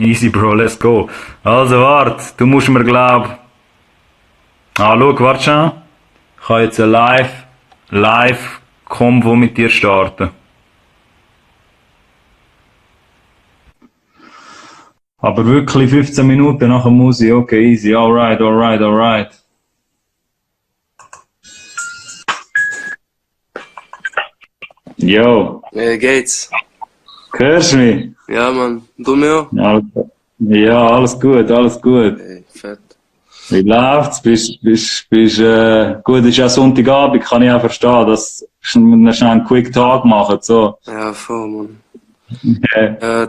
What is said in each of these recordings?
Easy, Bro, let's go. Also, warte, du musst mir glaub. Schau, warte schon. Ich kann jetzt ein Live-Kombo mit dir starten. Aber wirklich 15 Minuten nach der Musik, okay, easy, alright, alright, alright. Yo, Geht's? hörst du mich? Ja, Mann. Du mir auch? Alles, ja, alles gut, alles gut. Ey, fett. Wie läuft's? Gut, ist ja Sonntagabend, kann ich auch verstehen, dass wir schnell einen Quick Talk machen, so. Ja, voll, Mann.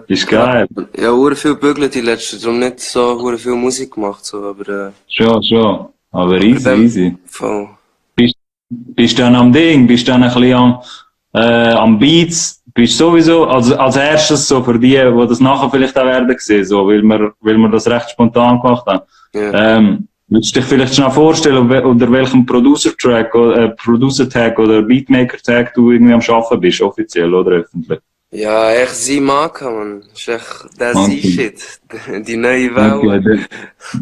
Ist Ja, geil. ja, hure viel bügelt die letzten, darum nicht so hure viel Musik gemacht, so, aber, Schon. Aber easy, wenn, easy. voll. Bist du dann am Ding, bist du dann ein bisschen am Beats, bist sowieso, als erstes so für die das nachher vielleicht auch werden sehen, so, weil wir das recht spontan gemacht haben. Ja. Würdest du dich vielleicht schnell vorstellen, unter welchem Producer-Track, Producer-Tag oder Beatmaker-Tag du irgendwie am Arbeiten bist, offiziell oder öffentlich? Ja, echt Z-Maka, Mann. Ist echt der Okay, Z-Shit. Die neue okay, Welle.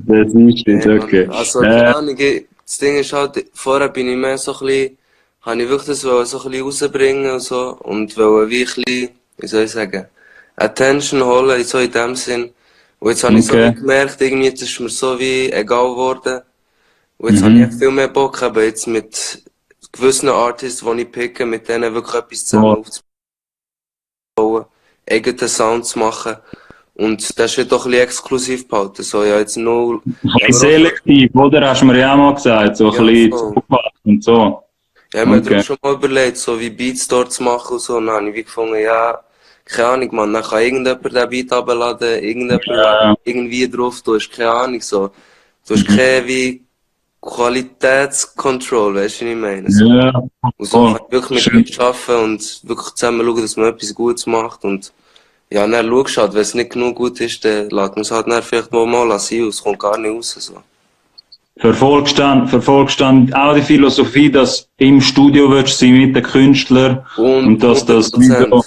das ist es, Ey, Mann. okay. Also, keine Ahnung, das Ding ist halt, vorher bin ich mehr so ein bisschen, habe ich wirklich das wollen so ein bisschen rausbringen und so, und wollte wie ein bisschen, wie soll ich sagen, Attention holen, so in dem Sinn. Und jetzt habe ich so wie Okay. gemerkt, irgendwie, jetzt ist mir so wie egal geworden. Und jetzt habe ich echt Mhm. viel mehr Bock, aber jetzt mit gewissen Artists, die ich picke, mit denen wirklich etwas zusammen So, aufzubauen, eigenen Sound zu machen. Und das wird doch ein bisschen exklusiv behalten, so, ja, jetzt null, ein ja, bisschen aber auch so, selektiv, oder? Hast du mir ja auch mal gesagt, so ein ja, bisschen voll. zupassen und so. Ja, ich habe mir darum Okay. schon mal überlegt, so wie Beats dort zu machen und so. Und dann habe ich wie gefunden, ja, keine Ahnung, man, dann kann irgendjemand den Beat abladen, irgendjemand Ja, irgendwie drauf, du hast keine Ahnung, so. Du hast mhm. keine wie Qualitätskontrolle, weißt du, was ich meine, so. Ja, Und so kann voll. ich wirklich mit Schön. Leuten arbeiten und wirklich zusammen schauen, dass man etwas Gutes macht. Und ja, dann schaust du halt, wenn es nicht genug gut ist, dann lässt man es halt dann vielleicht mal sein und es kommt gar nicht raus, so. Verfolgst dann auch die Philosophie, dass im Studio willst du sein mit den Künstlern und Und dass das wie so 100%.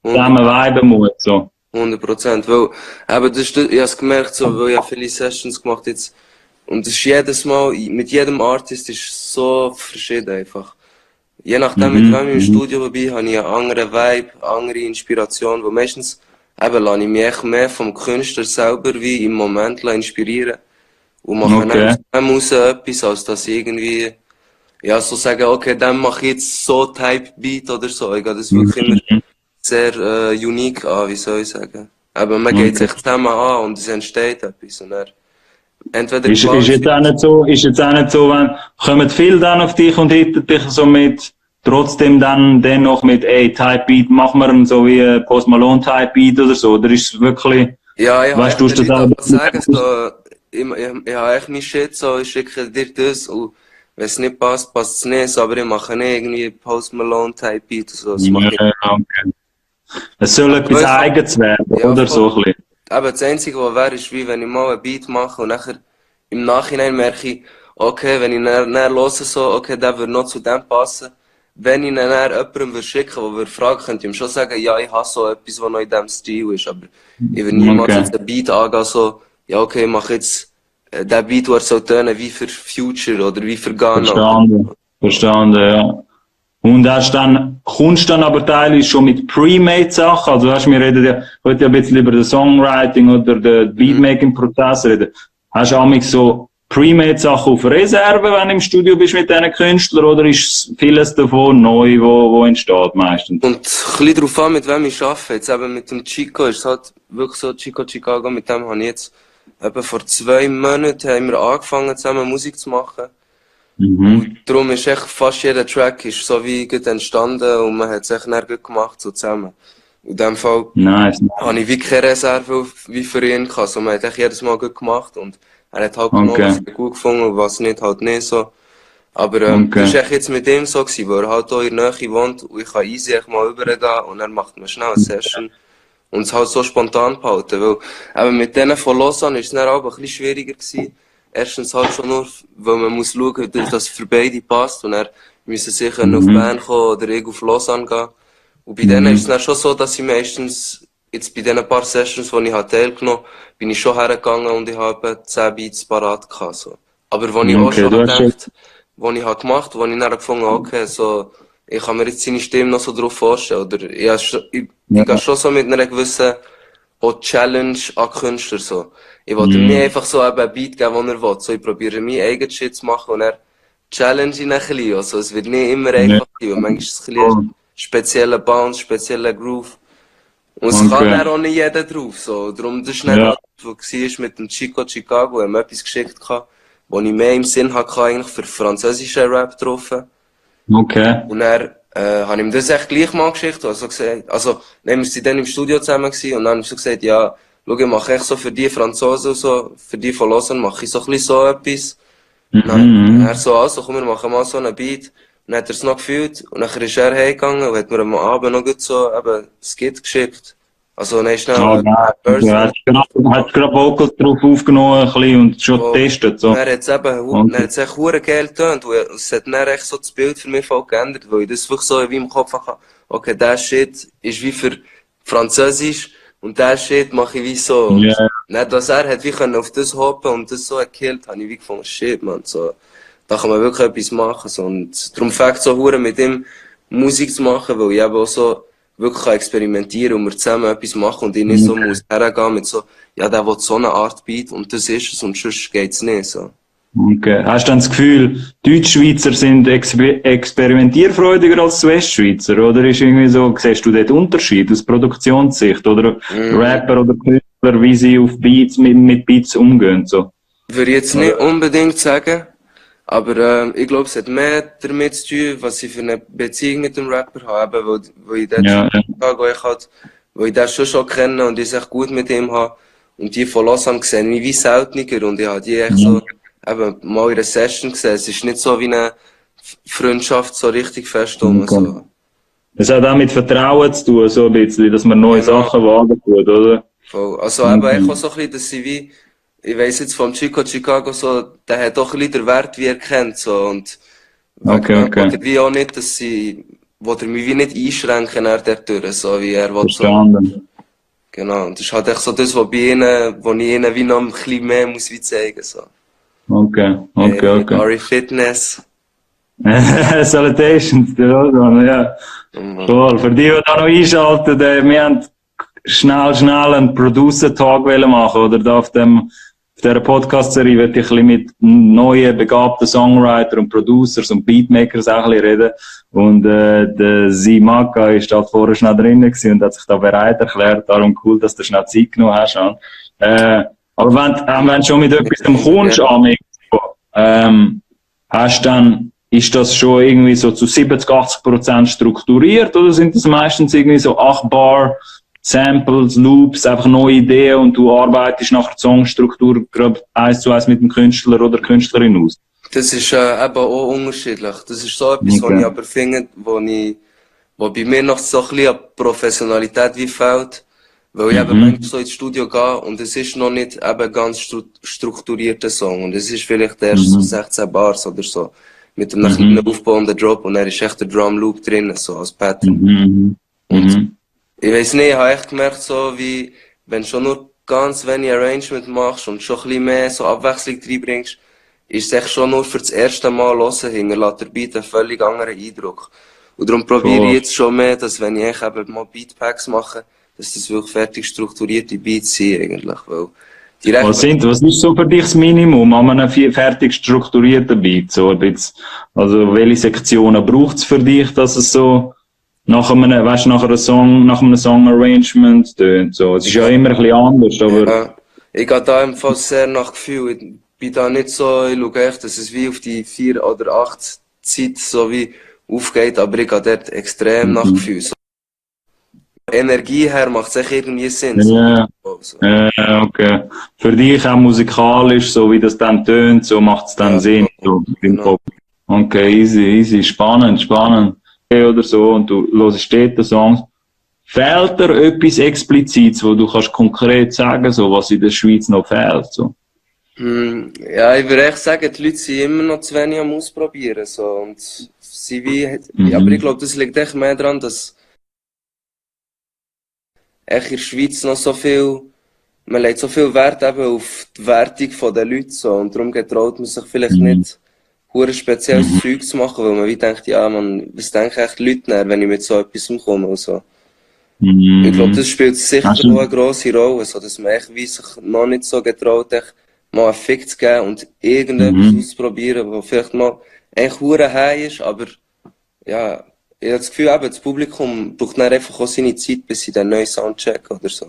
100%. zusammen viben muss, so. 100%. Weil, eben, das ist, ich habe es gemerkt, so, weil ich habe viele Sessions gemacht jetzt. Und es ist jedes Mal, mit jedem Artist ist so verschieden einfach. Je nachdem, mit wem ich im Mhm. Studio bin, habe ich einen anderen Vibe, andere Inspiration, weil meistens, eben, lasse ich mich echt mehr vom Künstler selber wie im Moment inspirieren. Und mache dann Okay. aus dem raus etwas, als dass ich irgendwie, ja, so sagen, okay, dann mache ich jetzt so Type Beat oder so. Ich gehe das wirklich immer Mhm. sehr unique an, wie soll ich sagen. Aber man geht Okay. sich zusammen an und es entsteht etwas. Und dann, entweder Ist gefällt es jetzt auch uns. nicht so, wenn, kommen viele dann auf dich und hittet dich so mit, trotzdem dann dennoch mit, ey, Type Beat, machen wir einen so wie Post Malone Type Beat oder so, oder ist es wirklich, Ja, ich habe weißt echt du, den hast das Leuten auch einfach sagen, so, ich habe echt mein Shit, so, ich schicke dir das und wenn es nicht passt, passt es nicht, so, aber ich mache nicht irgendwie Post Malone Type Beat oder so, das mache ich. ja, okay. Es soll Aber etwas ich kann, Eigenes werden, ja, oder so voll. ein bisschen. Aber das Einzige, was wäre, ist wie wenn ich mal ein Beat mache und nachher im Nachhinein merke ich, okay, wenn ich dann höre, so, okay, der würde noch zu dem passen. Wenn ich dann jemandem würde schicken, der würde fragen, könnte ich ihm schon sagen, ja, ich habe so etwas, was noch in diesem Stil ist. Aber ich würde niemals Okay. jetzt einen Beat angehen, so, ja, okay, ich mache jetzt den Beat, der so tönen wie für Future oder wie für Ghana oder. Verstanden. Verstanden, ja. Und kommst dann aber teilweise schon mit Pre-Made-Sachen, also weißt, wir reden ja heute ja ein bisschen über das Songwriting oder den Mhm. Beatmaking-Prozess reden. Hast du auch so Pre-Made-Sachen auf Reserve, wenn du im Studio bist mit diesen Künstlern, oder ist vieles davon neu, wo entsteht meistens? Und ein bisschen darauf an, mit wem ich arbeite. Jetzt eben mit dem Chico ist es halt wirklich so, Chico Chicago, mit dem habe ich jetzt eben vor 2 Monaten haben wir angefangen zusammen Musik zu machen. Und Mhm. darum ist echt fast jeder Track ist so wie gut entstanden und man hat es echt dann gut gemacht, so zusammen. In dem Fall Nice. habe ich wie keine Reserve wie für ihn gehabt. Also man hat echt jedes Mal gut gemacht und er hat halt genommen, was Okay. er gut gefunden und was nicht, halt nicht so. Aber das Okay. war echt jetzt mit dem so, gewesen, weil er halt auch in der Nähe wohnt und ich kann easy echt mal rübergehen und dann macht man schnell eine Session und es halt so spontan behalten. Weil eben mit denen von Lausanne ist es dann auch ein bisschen schwieriger gewesen. Erstens halt schon nur, weil man muss schauen, dass es für beide passt und er müssen sicher auf Mhm. Bern kommen oder ich auf Lausanne gehen. Und bei denen ist es Mhm. dann schon so, dass sie meistens jetzt bei diesen paar Sessions, wo ich halt teilgenommen habe, bin ich schon hergegangen und ich habe 10 Beats parat gehabt, so. Aber wo ich auch Okay, schon du hab hast schon. gedacht, wo ich halt gemacht, wo ich dann gefunden habe, okay, so, ich kann mir jetzt seine Stimme noch so drauf vorstellen, oder Ja. ich gehe schon so mit einer gewissen auch Challenge an Künstler, so. Ich wollte ihm nicht Mhm. einfach so eben einen Beat geben, den er will, so, ich probiere meinen eigenen Shit zu machen und er challenge ihn ein bisschen, also, es wird nicht immer Ja. einfach sein, weil manchmal ist es ein bisschen ein spezieller Bounce, spezieller Groove. Und es kann Okay. dann auch nicht jeder drauf, so. Darum, das ist nicht Ja. das, was war mit dem Chico Chicago, er hat mir etwas geschickt gehabt, wo ich mehr im Sinn hatte, eigentlich für französischen Rap getroffen. Okay. Und dann, habe ich ihm das echt gleich mal geschickt, also gesagt, also, dann wir sind dann im Studio zusammen gewesen, und dann habe ich so gesagt, ja, schau, ich mache echt so für die Franzosen, so, für die von Lausanne, mache ich so ein bisschen so etwas. Und Mhm. dann, er Mhm. so, also, komm, wir machen mal so einen Beat. Und dann hat er es noch gefühlt, und dann ist er heimgegangen und hat mir am Abend noch gut so, eben, das Skit geschickt. Also, dann schnell Oh, einen nein. Verse Du und hast gerade Vocals drauf aufgenommen ein bisschen und schon voll. getestet. Und So. dann hat es eben, dann Okay. hat es echt hure geil getönt. Und es hat dann echt so das Bild für mich voll geändert, weil ich das wirklich so wie im Kopf hatte. Okay, der Shit ist wie für Französisch und der Shit mache ich wie so. Und Ja. nicht, dass er hat wie können auf das hoppen und das so gekillt, habe ich wie gefunden, shit, man, so. Da kann man wirklich etwas machen, so. Und darum fängt es so hure mit ihm Musik zu machen, weil ich eben auch so wirklich kann experimentieren und wir zusammen etwas machen und ich nicht so Okay. muss hergehen mit so, ja, der will so eine Art Beat und das ist es und sonst geht's nicht, so. Okay. Hast du dann das Gefühl, Deutschschweizer sind experimentierfreudiger als die Westschweizer? Oder ist irgendwie so, siehst du dort Unterschied aus Produktionssicht? Oder Mm, Rapper oder Künstler, wie sie auf Beats, mit Beats umgehen? So? würde ich jetzt Oder? nicht unbedingt sagen, aber ich glaube, es hat mehr damit zu tun, was ich für eine Beziehung mit dem Rapper habe, eben, weil ich den Ja, ja. Chicago ich halt, weil ich den schon kenne und ich es echt gut mit ihm habe. Und die von Lausanne sehen mich wie seltener und ich habe die echt Mhm. so eben mal in einer Session gesehen. Es ist nicht so wie eine Freundschaft so richtig fest um, Okay. so. Es hat auch mit Vertrauen zu tun, so ein bisschen, dass man neue Genau. Sachen wagen tut, oder? Voll. Also eben ich Okay. auch so ein bisschen, dass sie wie, ich weiss jetzt vom Chico Chicago so, der hat doch ein bisschen den Wert, wie er kennt, so, und wegen Okay, dem okay. will er wie auch nicht, dass sie, will er mich wie nicht einschränken er durch, so wie er will so, Verstanden. genau, und das ist halt echt so das, was bei ihnen, wo ich ihnen wie noch ein bisschen mehr muss wie zeigen, so. Okay, okay, Hey, okay. Ari Fitness, Salutations, der Rosan, ja. und, Cool. Für die, die da noch einschalten, wir haben schnell einen Producer-Talk machen, oder da auf dieser Podcast-Serie werde ich ein bisschen mit neuen, begabten Songwriter und Producers und Beatmakers auch ein bisschen reden. Und, der Simaka ist da vorher schnell drin gewesen und hat sich da bereit erklärt. Darum cool, dass du schnell Zeit genommen hast, An. Aber wenn du schon mit etwas kommst, Amix, hast dann, ist das schon irgendwie so zu 70-80% strukturiert oder sind das meistens irgendwie so 8 Bar Samples, Loops, einfach neue Ideen und du arbeitest nachher die Songstruktur gerade 1:1 mit dem Künstler oder Künstlerin aus? das ist eben auch unterschiedlich. Das ist so etwas, was Okay. ich aber finde, wo bei mir noch so ein bisschen an Professionalität wie fehlt. Weil ich eben manchmal Mhm. so ins Studio gehe und es ist noch nicht eben ganz strukturierter Song. Und es ist vielleicht erst so Mhm. 16 Bars oder so. Mit einem kleinen Mhm. Aufbau und der Drop und dann ist echt der Drum Loop drin, so als Pattern. Mhm. Und Mhm. ich weiß nicht, ich habe echt gemerkt, so wie, wenn du schon nur ganz wenig Arrangement machst und schon ein bisschen mehr so Abwechslung reinbringst, ist es echt schon nur für das erste Mal hören, hinterlässt der Beat einen völlig anderen Eindruck. Und darum probiere ich Voll. jetzt schon mehr, dass wenn ich echt eben mal Beatpacks mache, dass das wirklich fertig strukturierte Beats sind eigentlich, weil direkt, Was ist so für dich das Minimum an einem fertig strukturierten Beat? So ein bisschen, also welche Sektionen braucht es für dich, dass es so nach einem, weißt du, nach einem Song-Arrangement tönt? So. Es ist ja immer ein bisschen anders, aber ja, ich gehe da im Fall sehr nach Gefühl. Ich bin da nicht so, ich schaue echt, dass es wie auf die 4 oder 8 Zeit so wie aufgeht, aber ich gehe dort extrem nach mhm. Gefühl. So, Energie her macht es echt irgendwie Sinn. So. Ja, Also, okay. Für dich auch musikalisch, so wie das dann tönt, so macht es dann ja, Sinn, so im genau. Kopf. Okay, easy, spannend. Okay, oder so, und du hörst dort den Songs. Fehlt dir etwas Explizites, wo du kannst konkret sagen, so, was in der Schweiz noch fehlt, so? Ja, ich würde echt sagen, die Leute sind immer noch zu wenig am Ausprobieren. So. Und sie wie, ja, aber ich Mhm. glaube, das liegt echt mehr daran, dass echt in der Schweiz noch so viel, man legt so viel Wert eben auf die Wertung der Leute so, und darum getraut man sich vielleicht nicht, hure spezielles Zeug zu machen, weil man wie denkt, ja man, was denken echt die Leute nachher, wenn ich mit so etwas umkomme und so. Ich glaube, das spielt sicher auch eine grosse Rolle, so, dass man echt wie sich noch nicht so getraut, echt mal einen Fick zu geben und irgendetwas auszuprobieren, was vielleicht mal eigentlich hure high ist, aber ja, ich habe das Gefühl, eben, das Publikum braucht dann einfach auch seine Zeit, bis sie den neuen Sound checken oder so.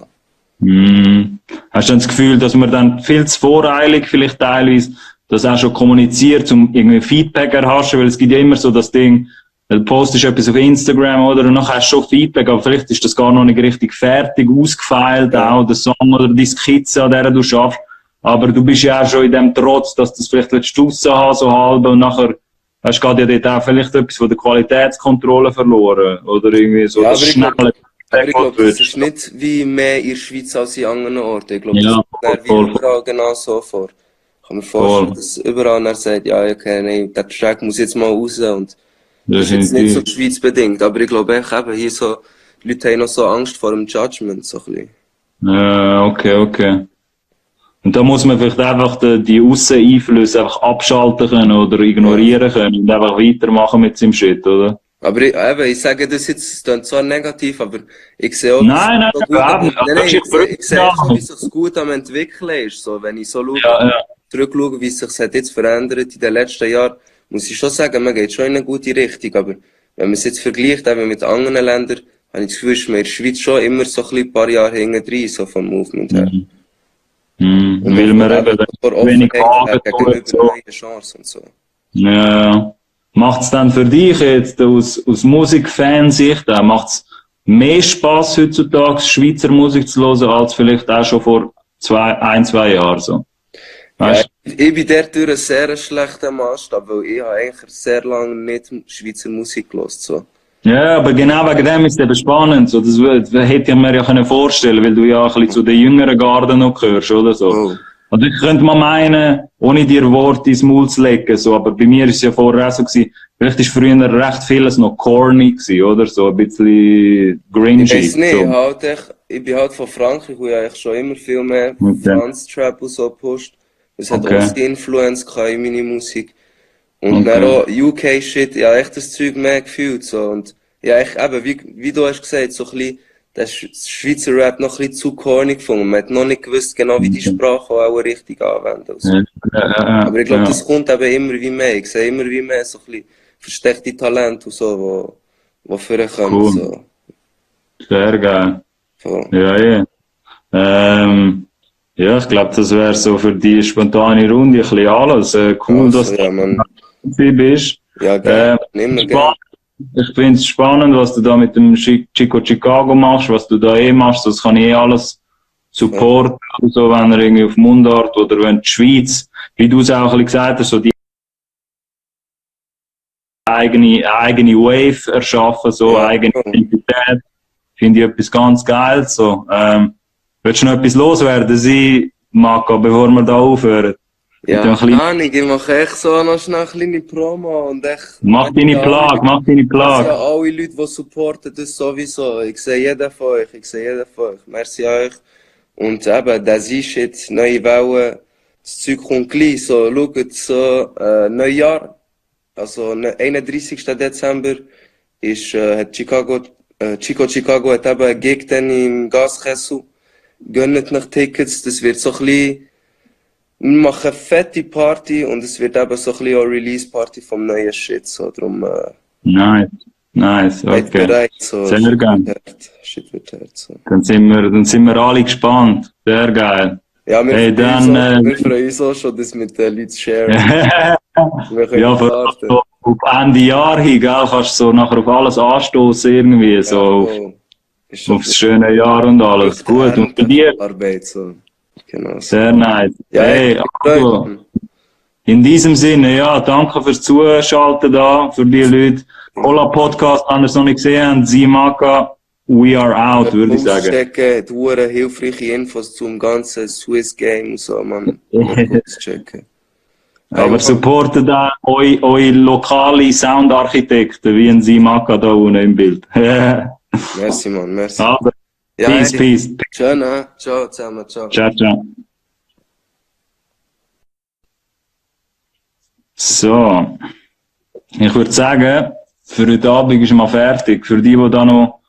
Hast du dann das Gefühl, dass man dann viel zu voreilig vielleicht teilweise das auch schon kommuniziert, um irgendwie Feedback erhaschen, weil es gibt ja immer so das Ding, du postest etwas auf Instagram, oder, und nachher hast du schon Feedback, aber vielleicht ist das gar noch nicht richtig fertig, ausgefeilt, auch der Song oder die Skizze, an der du schaffst. Aber du bist ja auch schon in dem Trotz, dass du das vielleicht draussen haben, so halb, und nachher, hast du geht ja dort auch vielleicht etwas von der Qualitätskontrolle verloren, oder irgendwie so, Ja, das schnelle aber ich glaube, es ist nicht wie mehr in der Schweiz als in anderen Orten. Ich glaube, Ja, das kommt dann wie überall genau so vor. Ich kann mir vorstellen, dass überall dann sagt, ja, okay, nein, der Track muss jetzt mal raus, und das ist jetzt nicht so die Schweiz bedingt, aber ich glaube echt eben, hier so, die Leute haben noch so Angst vor dem Judgment, so ein bisschen. Okay. Und da muss man vielleicht einfach die Ausseneinflüsse einfach abschalten können oder ignorieren können und einfach weitermachen mit seinem Shit, oder? Aber ich sage das jetzt, es klingt zwar negativ, aber ich sehe auch, Nein, so gut überhaupt nicht. ich sehe auch so, wie sich gut am entwickeln ist, so, wenn ich so zurückschaue, wie sich das jetzt verändert in den letzten Jahren, muss ich schon sagen, man geht schon in eine gute Richtung, aber wenn man es jetzt vergleicht, eben mit anderen Ländern, habe ich das Gefühl, ist man in der Schweiz schon immer so ein paar Jahre hinten drin, so vom Movement her. Und weil man eben wenig Offenheit gegenüber neuen Genres und so. Ja. Macht es dann für dich jetzt aus Musikfansicht, macht es mehr Spaß heutzutage, Schweizer Musik zu hören, als vielleicht auch schon vor 2 Jahren so? Ja, ich bin dadurch ein sehr schlechter Maßstab, weil ich habe eigentlich sehr lange nicht Schweizer Musik gehört, so. Ja, aber genau wegen dem ist es eben spannend. So, das hätte ich mir ja können vorstellen, weil du ja ein bisschen zu den jüngeren Garden noch gehörst, oder so. Oh. Also ich könnte mal meinen, ohne dir Worte ins Maul zu legen, so, aber bei mir ist es ja vorher auch so gewesen, vielleicht ist früher recht vieles noch corny gewesen, oder? So ein bisschen gringy. Ich weiß nicht, so. ich bin halt von Frankreich, wo ich eigentlich schon immer viel mehr Franz-Trap und so pusht. Es hat auch die Influence in meine Musik. Und dann auch UK-Shit, ja, echt das Zeug mehr gefühlt, so. Und ja, echt eben, wie du hast gesagt, so ein bisschen, das Schweizer Rap noch ein bisschen zu corny gefunden. Man hat noch nicht gewusst, genau wie die Sprache auch richtig anwenden. So. Aber ich glaube, das kommt eben immer wie mehr. Ich sehe immer wie mehr so ein bisschen versteckte Talente und so, wo vorkommen. Cool. So. Sehr geil. So. Ja, ich glaube, das wäre so für die spontane Runde ein bisschen alles. Cool, Also, dass ja, man. du bist. Ja, gerne. Gerne. Ich finde es spannend, was du da mit dem Chico Chicago machst, was du da machst. Das kann ich alles supporten, so, wenn er irgendwie auf Mundart oder wenn die Schweiz, wie du es auch ein bisschen gesagt hast, so die eigene Wave erschaffen, so eigene Identität, finde ich etwas ganz Geiles. So. Willst du noch etwas loswerden, Marco, bevor wir da aufhören? Ja, ich mache echt so noch schnell eine kleine Promo und echt... Mach deine Plug. Ja, alle Leute, die supporten, das sowieso. Ich sehe jeden von euch, Merci an euch. Und eben, das ist jetzt neue Welle, das Zeug kommt gleich, so, schaut, so, Neujahr, also, 31. Dezember, hat Chico Chicago hat eben einen Gig dann im Gaskessel. Gönnt nach Tickets, das wird so ein bisschen, wir machen eine fette Party und es wird eben so ein bisschen auch Release-Party vom neuen Shit, so, drum, Nice, okay. Bereit, so. Sehr geil. Shit wird hart, so. Dann sind wir alle gespannt. Sehr geil. Ja, wir freuen uns auch schon, das mit den Leuten zu sharen. Ja, vor allem so auf Ende Jahr hin, gell, kannst du so nachher auf alles anstoßen irgendwie, so auf das schöne Jahr und alles. Gut, und bei dir? Arbeit, so. Genau. Sehr nice. Ja, hey, also, in diesem Sinne, ja, danke fürs Zuschalten da, für die Leute. Cola Podcast, wenn ihr es noch nicht gesehen habt, Simaka, we are out, würde ich sagen. Checken, hat hure hilfreiche Infos zum ganzen Swiss Game und so, man. Checken. Aber supportet da eure lokale Soundarchitekten, wie ein Simaka da unten im Bild. Merci, man, merci. Also, Ja, Peace, hey. peace. Schön, ciao zusammen, ciao. Ciao, ciao. So, ich würde sagen, für heute Abend ist mal fertig. Für die da noch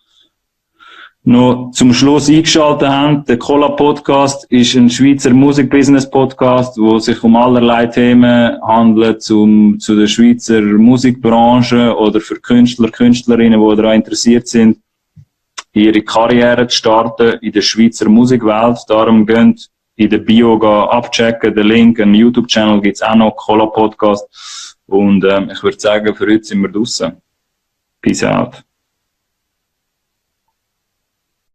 zum Schluss eingeschaltet haben, der Cola Podcast ist ein Schweizer Musikbusiness-Podcast, wo sich um allerlei Themen handelt, zu der Schweizer Musikbranche oder für Künstler, Künstlerinnen, die daran interessiert sind, ihre Karriere zu starten in der Schweizer Musikwelt. Darum gehen in der Bio abchecken, den Link, einen YouTube-Channel gibt es auch noch, Cola Podcast. Und ich würde sagen, für heute sind wir draussen. Peace out.